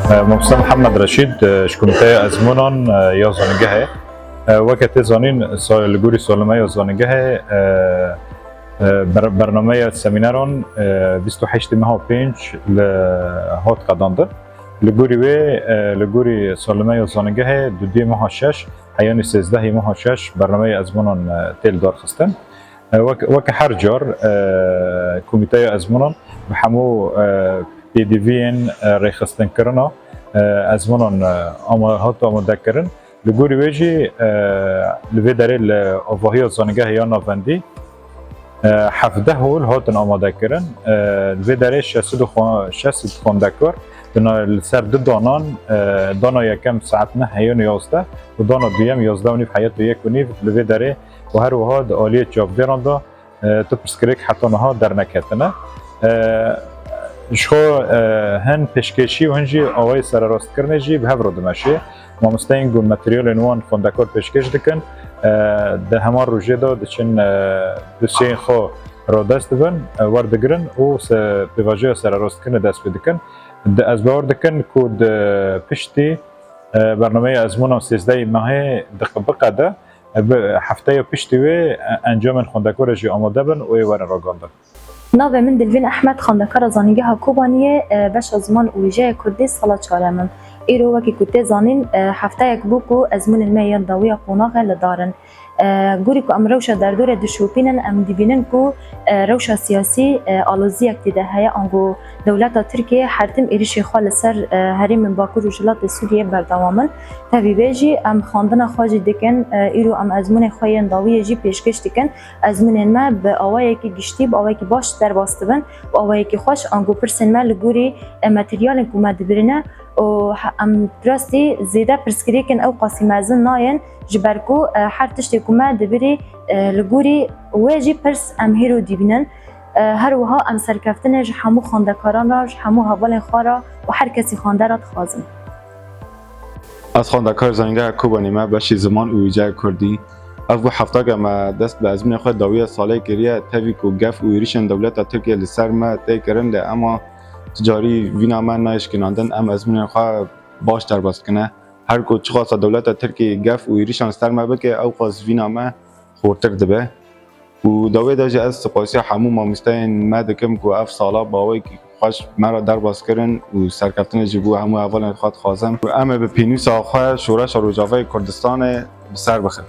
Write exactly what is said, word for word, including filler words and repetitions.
Mamoste Mihemed Reşîd, e, ji Komîteya Ezmûnan, e, ya Zanîngehê. E, weke tê zanîn, sa-, li gorî salimeya zanîngehê, e, e, ber-, bernameya semîneran, e, bîst û heştê meha pênc li hat qedandin. Li gorî wê, e, li gorî salimeya zanîngehê duduyê meha şeş, heyanî sêzdehê meha şeş bernameya ezmûnan, e, tê lidarxistin. E, wek-, weke her car, e, Komîteya Ezmûnan bi hemû, e, pêdiviyên, e, rêxistinkirina, e, ezmûnan, e, ama-, hat amadekirin. Li gorî wê jî, e, li vê derê li avahiya zanîngehê ya navendî, e, hevdeh hol hatin amadekirin. E, li vê derê şeş sed û xwe-, şeş sed xwendekar di na-, li ser du danan, e, dana yekem saet neh heyanî yazdeh û dana duyem yazdeh û nîv heya tu yek û nîv li vê derê û her wiha di aliyê çavdêran de, e, tu pirsgirêk heta niha derneketine. E, ji xwe, e, hin pêşkêşî û hin jî awayê sererastkirinê jî bi hev re dimeşê. Mamosteyên ku materyalên wan xwendekar pêşkêş dikin, e, di heman rojê de diçin, e, dosyeyên xwe radest dibin, e, werdigirin û se-, pêvajoya sererastkirinê dest pê dikin. Di, ez bawer dikin ku di piştî, e, bernameya ezmûnan sêzdehê mehê diq-, biqede, e, bi hefteya piştî wê, e, encamên xwendekar jî amade bin û ê werin ragihandin. Navê min Dilvîn Ehmed, xwendekara Zanîngeha Kobaniyê, e, beşa ziman û wêjeya Kurdî, sala çarem im. Îro wekî ku tê zanîn, e, hefteyek bû ku ezmûnên me yên dawiya qonaxê li dar in. E, gorî ku em rewşa derdorê dişopînin, em dibînin ku, e, rewşa siyasî, e, aloziyek tê de heye, ango dewleta Tirkiyê her tim êrişê xwe li ser, e, herêmên Bakur û Rojhilatê Sûriyê berdewam in. Tevî vê jî em xwendina xwe jî dikin, e, îro em ezmûnên xwe yên dawiyê jî pêşkêş dikin. Ezmûnên me bi awayekî giştî, bi awayekî baş derbas dibin, bi awayekî xweş, ango pirsên me li gorî, e, materyalên ku me dibirine û he-, em rastî zêde pirsgirêkên ew qasî mezin nayên, ji ber ku, e, her tiştê ku me dibirî, e, li gorî wê jî pirs em hêro dibînin. E, her wiha em serkeftinê ji hemû xwendekaran re, ji hemû hevalên xwe re û her kesî xwendera dixwazin. Ez xwendekar Zanîngeha Kobanê me, beşê ziman û wêjeya Kurdî. Ev bû heftake me dest bi ezmûnê xwe dawiya salê kiriye, tevî ku gef û êrişên dewleta Tirkiye li ser me tê kirin, lê ema tu carî vîna me nayê şikînandin, em ezmûnên xwe baş derbas dikine. Her ku çiqasa dewleta Tirkiyê gef û êrişan li ser me bike, ewqas vîna me xurtir dibe. Û di wê de jî ez spasiya hemû mamosteyên me dikim ku ev sala bi awayekî xweş me re derbas kirin û serkeftinê jî bo hemû hevalên xwe dixwazim. Û em ê bi pênûsa xwe şoreşa Rojavayê Kurdistanê bi ser bixin.